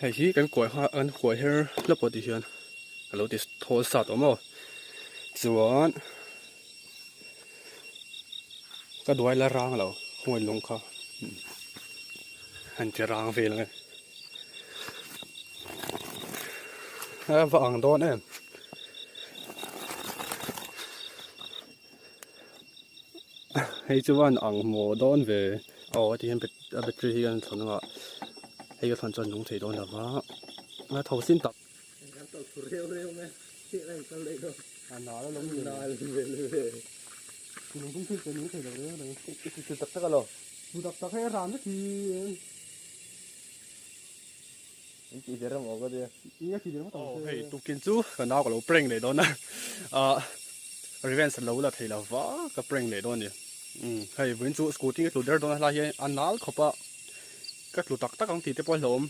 Hei hi kan kuai ha an kuai her hlap aw ti hian a lo ti thawl sat awm aw chuan ka duai la rang lo khawngaih lung kha han ti rang vel ang e a va ang dawn em. Hei chuan ang maw dawn ve aw heti hian a battery hi an thawn anga hei ka thawn chuan nung thei dawn lo va a tho sin tak. Hei tukin chu ka nau ka lo prank leh dawn a ah revenge lo la thei lo va ka prank leh dawn a ni umm hei vawiin chu scooty ka tlu der dawn a helai hian a nal khawp a ka tlu tak tak ang tih te pawh a hlauhawm.